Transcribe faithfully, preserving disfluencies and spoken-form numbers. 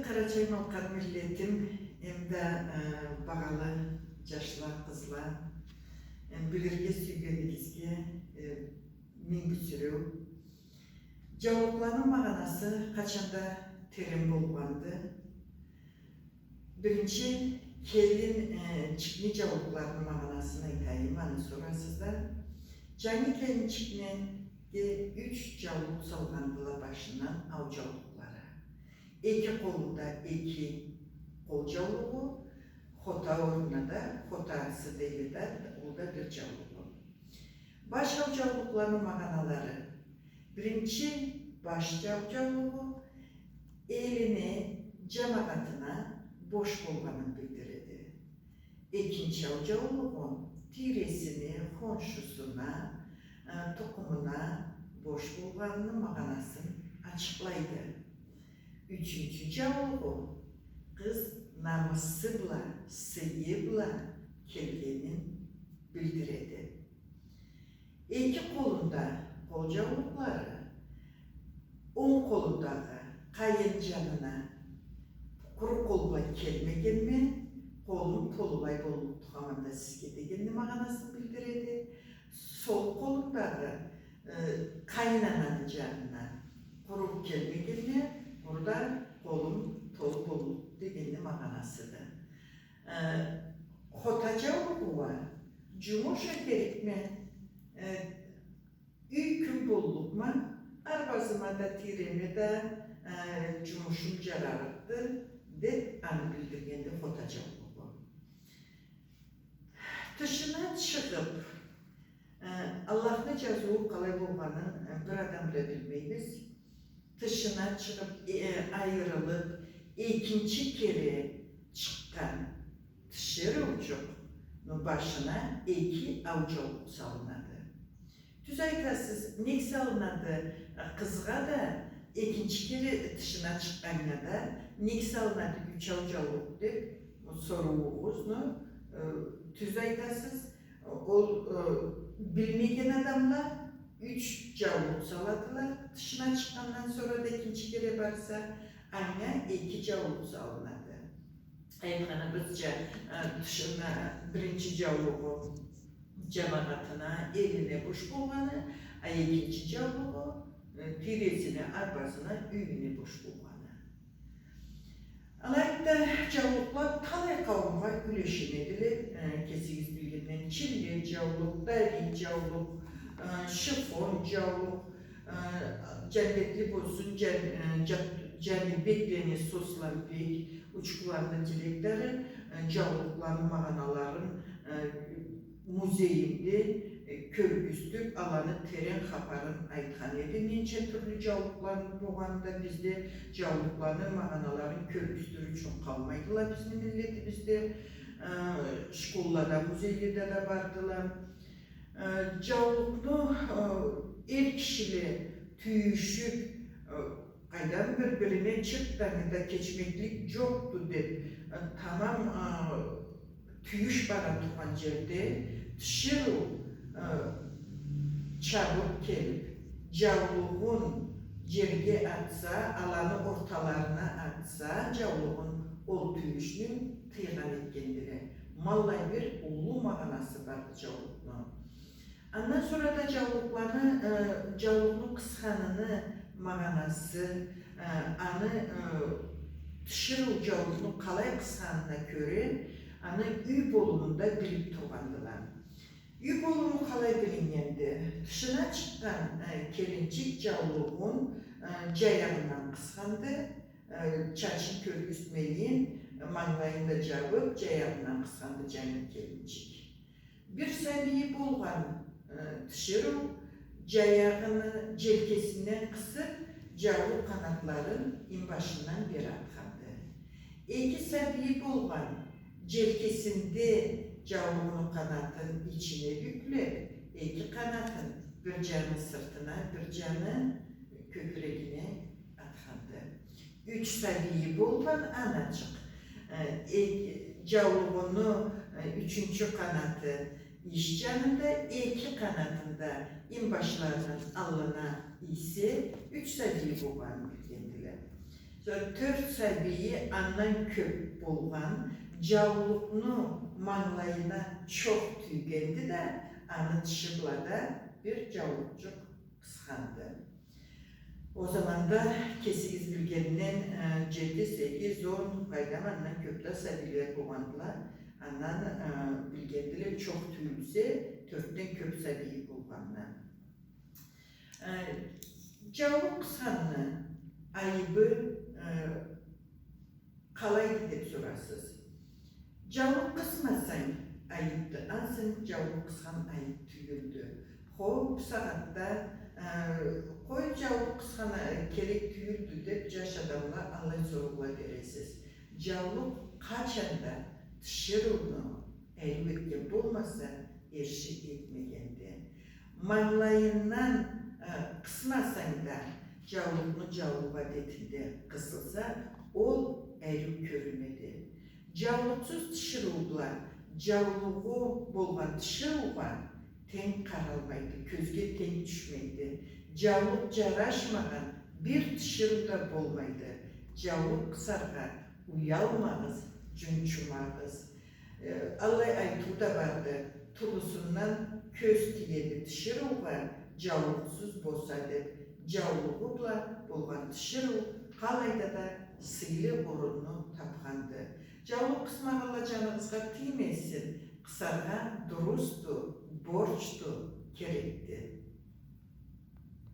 Къарачай-малкъар миллетим, эмда, э, багъалы джашла, къызла, э, билирге сюйгенигизге, э, минг бюсюреу. Джаулукъланы магъанасы къачан да терен болгъанды. Биринчи келин, э, чикни джаулукъларыны магъанасын айтайым, аны сорасыз да. Джангы келинчикге юч джаулукъ салгъандыла башындан, ау джаулукълары. Эки къолунда эки къол джаулугъу, хота орнуна да, хотасы дейле да, ол да бир джаулугъу. Баш ау джаулукъланы магъаналары. Биринчи баш ау джаулугъу элине, джамагъатына бош болгъанын билдиреди. Экинчи ау джаулугъу тийресине, хоншусуна, э, тукъумуна бош болгъаныны магъанасын ачыкълайды. Ючюнчю джаулугъу къыз намысы бла, сыйы бла келгенин билдиреди. Эки къолунда къол джаулукълары, онг къолундагъы къайын джанына къуру къол бла келмегенме, къолум толулай боллукъду хаманда сизге дегенни магъанасын билдиреди. Сол къолундагъы, э, къайын ананы джанына къуру келмегенме, къуру да къолум толу боллукъду дегенни магъанасыды. Э, хота джаулугъу уа джумуш этерикме, э, юй кюн боллукъма, арбазыма да, тийреме да, э, джумушум джарарыкъды, деб аны билдиргенди хота джаулугъу. Тышына чыгъыб, э, Аллахны джазыуу къалай болгъанын, э, бир адам бла билмейбиз. Тышына чыгъыб, э, айырылыб, экинчи кере чыкъгъан тиширыучукъну башына эки ау джаулукъ салынады. Тюз айтасыз, нек салынады, э, къызгъа да, экинчи кере тышына чыкъгъаннга да нек салынады юч ау джаулукъ деб сорууугъузну, э, тюз айтасыз. Ол, э, билмеген адамла юч джаулукъ саладыла, тышына чыкъгъандан сора да экинчи кере барса, анга эки джаулукъ салынады. Айтханыбызча, э, тышына биринчи джаулугъу джамагъатына, элине бош болгъаны, а экинчи джаулугъу, э, тийресине, арбазына, юйюне бош болгъаны. Алайды да, джаулукъла талай къауумгъа юлешинедиле, э, кесигиз билгенден, чилле джаулукъ, дарий джаулукъ, э, шифон джаулукъ, э, джандетли болсун, Джан-, э, Джа-, Джанибеклени, Сосланбек, учкуланы директору, э, джаулукъланы магъаналарын, э, музейинде, э, кёргюзтюб, аланы терен хапарын айтхан эди. Ненча тюрлю джаулукъланы болгъаны да бизде, джаулукъланы магъаналарын кёргюзтюр ючюн къалмайдыла бизни миллетибизде. Э, школлада, музейледе да бардыла. Э, джаулукъну, э, эр кишиле тюйюшюб, э, къайдан бир-бирине чырт да, анда кечмеклик джокъду деб, э, тамам, э, тюйюш бара тургъан джерде тиширыу, э, чабыб келиб, джаулугъун джерге атса, аланы орталарына атса, джаулугъун, ол тюйюшню тыйгъан этгендиле. Ма аллай бир уллу магъанасы барды джаулукъну. Андан сора да джаулукъланы, э, джаулукъну къысханыны магъанасы, э, аны, э, тиширыу джаулукъну къалай къысханына кёре, аны юй болумунда билиб тургъандыла. Юй болуму къалай билиннгенди? Тышына чыкъгъан, э, келинчик джаулугъун, э, джаягъындан къысханды, э, чачын кёргюзтмейин, манглайын да джабыб, джаягъындан къысханды джангы келинчик. Бир сабийи болгъан, э, тиширыу джаягъыны джелкесинден къысыб, джаулукъ къанатларын инбашындан бери атханды. Эки сабийи болгъан, джелкесинде джаулугъуну къанатын ичине бюклеб, эки къанатын, бир джаны сыртына, бир джаны кёкюрегине атханды. Юч сабийи болгъан аначыкъ, э, э, джаулугъуну, э, ючюнчю къанаты ич джанында, эки къанатын да инбашларыны аллына ийсе, юч сабийи болгъанын билгендиле. Тёрт сабийи андан кёп болгъан, джаулукъну мангылайына чокъ тюйгенди да, аны тышы бла да бир джаулукъчукъ къысханды. Ол заманда кесигиз билгенден, э, джети, сегиз, он, къайдам, андан кёп да сабийле болгъандыла. Андан, э, билгендиле, чокъ тюйюлсе, тёртден кёп сабийи болгъанын. Э, джаулукъ къысханны айыбы, э, къалайды деп сорасыз. Джаулукъ къысмасанг, айыбды. Ансы джаулукъ къысхан айыб тюйюлдю. Хо, бусагъатда, э, къой, джаулукъ къысхан, э, керек тюйюлдю деп, джаш адамла аллай соруула бересиз. Джаулукъ къачан да тиширыуну ариу этген болмаса, эрши этмегенди. Мангылайындан, э, къысмасанг да, джаулукъну джаулукъ адетинде къысылса, ол ариу кёрюнеди. Джаулукъсуз тиширыу бла джаулугъу болгъан тиширыугъа тенг къаралмайды, кёзге тенг тюшмейди. Джаулукъ джарашмагъан бир тиширыу да болмайды. Джаулукъ къысаргъа уялмагъыз, джунчумагъыз. Э, аллай айтыу да барды: тулусундан кёз тиеди тиширыугъа, джаулукъсуз болса, деп. Джаулугъу бла болгъан тиширыу къалайда да сыйлы орунну тапханды. Джаулукъ къысмагъанла, джаныгъызгъа тиймесин, къысаргъа дурусду, борчду, керекди.